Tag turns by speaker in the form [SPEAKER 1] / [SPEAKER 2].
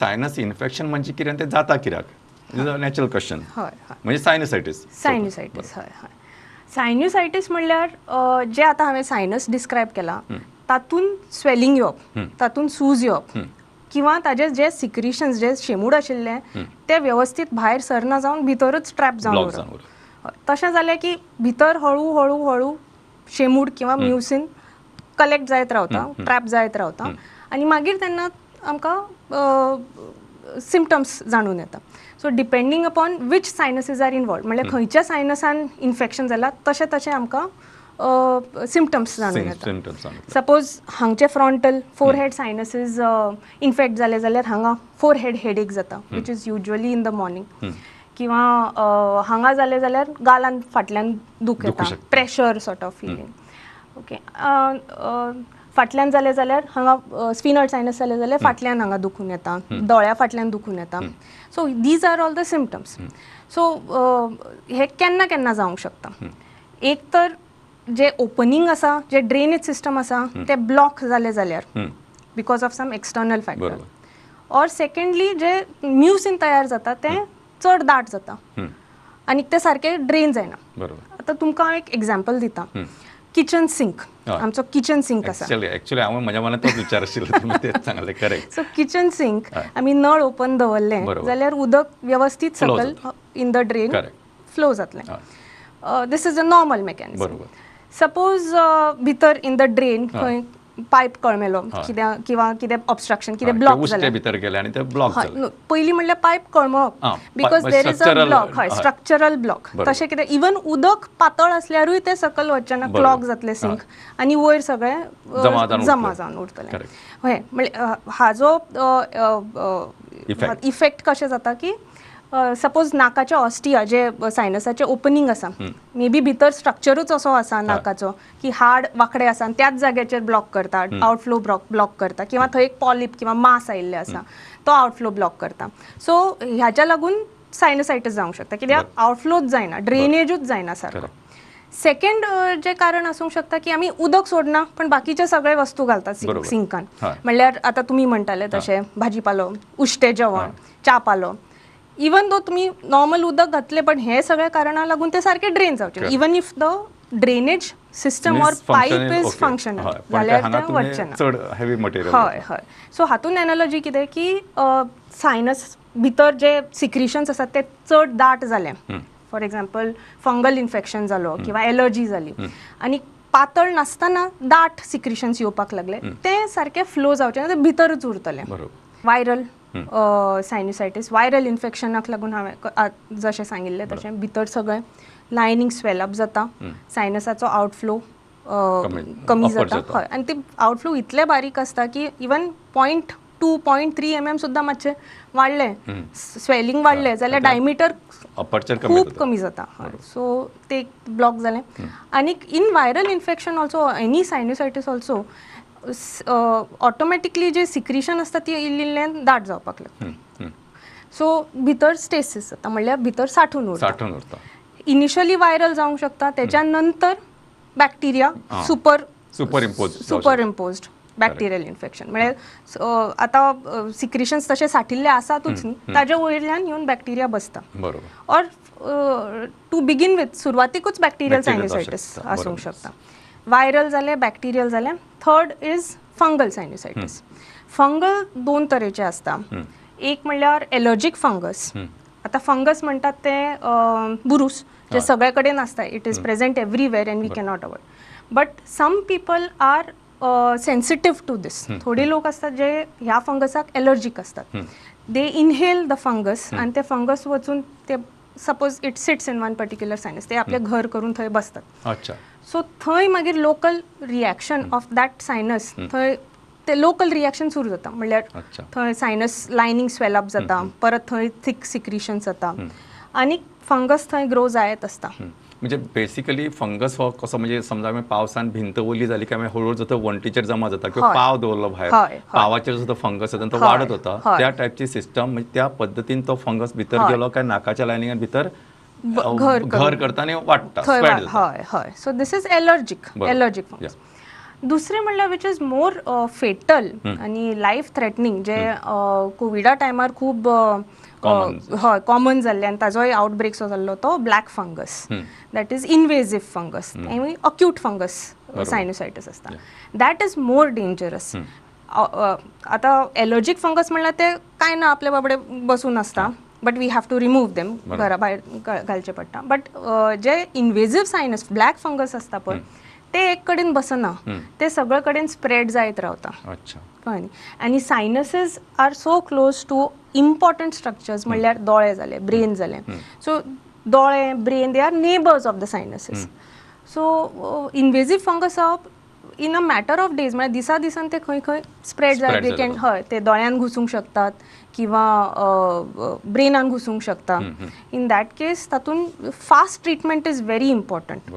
[SPEAKER 1] Sinus infection म्हणजे कितें आनी तें जाता कित्याक? Is a natural question.
[SPEAKER 2] हय हय
[SPEAKER 1] म्हणजे सायनसायटीस.
[SPEAKER 2] सायन्युसायटीस, हय हय सायन्युसायटीस म्हणल्यार जे आतां हांवें सायनस डिस्क्रायब केला, तातूंत स्वेलिंग येवप, तातूंत सूज येवप किंवा ताजे जे सिक्रिशन्स, जे शेमूड आशिल्ले, ते वेवस्थीत भायर सरना जावन भितरूच ट्रॅप जावन
[SPEAKER 1] ब्लॉक
[SPEAKER 2] उरप.
[SPEAKER 1] जावन उरप.
[SPEAKER 2] हय, तशें जालें की भितर हळू हळू हळू शेमूड किंवा म्युसिन कलेक्ट जायत रावता, ट्रॅप जायत रावता आनी मागीर तेन्ना आमकां सिमटम्स जाणून येता. So depending upon which sinuses are involved, म्हणल्यार खंयच्या सायनसान इन्फेक्शन जाला, तशें तशें आमकां सिमटम्स जाणून येता.
[SPEAKER 1] सिमटम्स सांगितले.
[SPEAKER 2] सपोज हांगचे फ्रॉन्टल फोरहेड सायनसीस इन्फेक्ट जाले जाल्यार हांगा फोरहेड हेडेक जाता, which is usually in the morning, किंवा हांगा जाले जाल्यार गालान फाटल्यान दूख
[SPEAKER 1] दुखू
[SPEAKER 2] येता,
[SPEAKER 1] शकता.
[SPEAKER 2] Pressure sort of feeling, okay. फाटल्यान जालें जाल्यार, हांगा स्फिनॉइड सायनस जालें जाल्यार फाटल्यान हांगा दुखून येता, दोळ्या फाटल्यान दुखून येता. So these are all the symptoms. So हे केन्ना केन्ना जावंक शकता? एक तर जे ओपनींग आसा, जे ड्रेनेज सिस्टम आसा, ते ब्लॉक जाले जाल्यार because of some external factor, or secondly जे म्युसिन तयार जाता तें चड दाट जाता आनी ते सारकें ड्रेन जायना. आतां तुमकां हांव एक एग्जाम्पल दिता, किचन सिंक. आमचो किचन सिंक आसा.
[SPEAKER 1] एक्चुअली एक्चुअली हांव म्हज्या मनात तोच विचार आशिल्लो, तुमी तेच सांगलें, करेक्ट.
[SPEAKER 2] सो किचन सिंक आमी नळ ओपन दवरलें जाल्यार उदक वेवस्थीत
[SPEAKER 1] Flow
[SPEAKER 2] सकल इन the drain flow जातलें. This is a normal mechanism. Suppose भितर इन the drain खंय पायप कळमेलो कित्याक किंवा कितें ऑबस्ट्रक्शन, कितें ब्लॉक
[SPEAKER 1] उश्टे
[SPEAKER 2] जालें.
[SPEAKER 1] भितर गेले आनी ते ब्लॉक जाले.
[SPEAKER 2] न्हू, पयलीं म्हणल्यार पायप कळमप because there is a
[SPEAKER 1] structural,
[SPEAKER 2] block, हय, स्ट्रक्चरल ब्लॉक. तशें कितें इवन उदक पातळ असल्यारूय तें सकल वचचें ना, क्लॉग जातलें सिंक आनी वयर सगळें
[SPEAKER 1] जमा जावन
[SPEAKER 2] जमा
[SPEAKER 1] उरतलें.
[SPEAKER 2] जावन उरतलें. हय, म्हणल्यार हाजो
[SPEAKER 1] Effect.
[SPEAKER 2] Effect कशें जाता की सपोज नाकाचे ऑस्टिया, जे सायनसाचे ओपनींग आसा, मे बी भितर स्ट्रक्चरूच असो आसा नाकाचो की हाड वांकडें आसा आनी त्याच जाग्याचेर ब्लॉक करता, आउटफ्लो ब्लॉक करता, किंवा थंय एक पॉलिप किंवा मास आयिल्लें आसा, तो आउटफ्लो ब्लॉक करता. सो ह्याच्या लागून सायनसायटीस जावंक शकता, कित्याक आउटफ्लोच जायना, ड्रेनेजूच जायना सारको. सेकंड जे कारण आसूंक शकता की आमी उदक सोडना पण बाकीचे सगळे वस्तू घालतात सिंकान. म्हणल्यार आतां तुमी म्हणटाले तशें भाजीपालो, उश्टें जेवण, च्या पालो. इवन दो तुमी नॉर्मल उदक घातले, पण हे सगळ्या कारणा लागून ते सारके ड्रेन जावचे. Even if the drainage system or pipe is functional
[SPEAKER 1] पण ते
[SPEAKER 2] जाल्यार
[SPEAKER 1] हांगा
[SPEAKER 2] ते
[SPEAKER 1] तुमी
[SPEAKER 2] वचचें ना.
[SPEAKER 1] चड हेवी मटेरियल.
[SPEAKER 2] हय हय सो हातून एनालॉजी कितें की सायनस भितर जे सिक्रिशन्स आसात ते चड दाट जाले, फॉर एग्जाम्पल फंगल इन्फेक्शन जालो किंवा एलर्जी जाली आनी पातळ नासतना दाट सिक्रिशन्स येवपाक लागले, ते सारके फ्लो जावचे ना, ते भितरूच उरतले. वायरल सायन्युसायटीस, वायरल इन्फेक्शनाक लागून हांवें जशें सांगिल्लें तशें भितर सगळें लायनींग स्वेलअप जाता, सायनसाचो आउटफ्लो कमी
[SPEAKER 1] upward
[SPEAKER 2] जाता.
[SPEAKER 1] जाता.
[SPEAKER 2] हय, आनी ते आउटफ्लो इतले बारीक आसता की even 0.2, 0.3 mm सुद्दां मातशें वाडलें, स्वेलिंग वाडलें जाल्यार डायमिटर
[SPEAKER 1] अपर्चर कमी
[SPEAKER 2] खूब
[SPEAKER 1] जाता.
[SPEAKER 2] कमी जाता. सो ते ब्लॉक जालें. आनीक in viral infection also, any sinusitis also, automatically J secretion आसता ती इल्ली इल्ल्यान दाट जावपाक लागता.
[SPEAKER 1] हम्म, हम्म.
[SPEAKER 2] सो भितर स्टेसीस जाता, म्हणल्यार भितर साठून उरता.
[SPEAKER 1] साठून उरता.
[SPEAKER 2] इनिशियली व्हायरल जावंक शकता, त्याच्या नंतर bacteria super
[SPEAKER 1] super impose.
[SPEAKER 2] Super imposed bacterial infection, म्हळ्यार आतां सिक्रिशन्स तशे साठिल्ले आसातूच न्ही, ताजे वयल्यान येवन बॅक्टेरिया बसता. ऑर टू बिगीन विथ सुरवातीकूच बॅक्टेरियल
[SPEAKER 1] Bacterial जावं
[SPEAKER 2] सायन्युसायटीस
[SPEAKER 1] शकता,
[SPEAKER 2] आसूंक शकता. व्हायरल जालें, बॅक्टेरियल जालें, third is fungal sinusitis. Fungal दोन तरेचे आसता. एक म्हणल्यार एलर्जीक फंगस. आतां फंगस म्हणटात ते बुरूस जे सगळे कडेन आसता, it is present everywhere and we cannot avoid, but some people are sensitive to this. थोडे लोक आसतात जे ह्या फंगसाक एलर्जीक असतात. They inhale the fungus आनी ते फंगस वचून ते suppose it sits in one particular sinus, ते आपलें घर करून थंय बसतात. सो थंय मागीर local reaction of that sinus, थंय ते लोकल रिएक्शन सुरू जाता, म्हणल्यार थंय सायनस लायनींग स्वेलअप जाता, परत थंय थिक सिक्रिशन्स जाता आनी फंगस थंय ग्रो जायत आसता.
[SPEAKER 1] म्हणजे बेसिकली फंगस हो कसो? म्हणजे समजा आमी पावसान भिंत ओली जाली काय मागीर हळूहळू जाता, वण्टीचेर जमा जाता किंवा पाव दवरलो भायर,
[SPEAKER 2] हय, हय.
[SPEAKER 1] पावाचेर सुद्दां फंगस जाता आनी तो वाडत वता. त्या टायपची सिस्टम, म्हणजे त्या पद्दतीन तो फंगस भितर गेलो काय नाकाच्या लायनिंगान भितर
[SPEAKER 2] घर
[SPEAKER 1] घर करता आनी वाडटा,
[SPEAKER 2] थंय
[SPEAKER 1] स्प्रेड जाता.
[SPEAKER 2] हय हय so this is allergic allergic fungus. दुसरें म्हणल्यार which is more fatal आनी लायफ थ्रेटनींग, जे कोविडा टायमार खूब
[SPEAKER 1] Common.
[SPEAKER 2] हय, कॉमन जाल्ले आनी ताजोय आउटब्रेक सो जाल्लो, तो black fungus, that is invasive fungus आनी अक्यूट फंगस सायनोसायटीस आसता, that is more dangerous. आतां एलर्जीक फंगस म्हणल्यार ते कांय ना, आपले बाबडे बसून आसता, but we have to remove them, घरा भायर घालचे पडटा. बट जे इनवेजीव सायनस ब्लॅक फंगस आसता पळय, ते एक कडेन बसना, ते सगळे कडेन स्प्रेड जायत रावता. कळ्ळें न्ही? आनी sinuses are so close to important structures, म्हणल्यार दोळे जाले, ब्रेन जालें. सो दोळे, brain, they are neighbours of the sinuses. So invasive fungus जावप in a matter of days, म्हळ्यार दिसा दिसान ते खंय खंय स्प्रेड
[SPEAKER 1] Spread
[SPEAKER 2] जायत.
[SPEAKER 1] जाता.
[SPEAKER 2] Can, हय, ते दोळ्यान घुसूंक शकतात किंवा ब्रेनान घुसूंक शकता. इन that case तातूंत fast treatment is very important.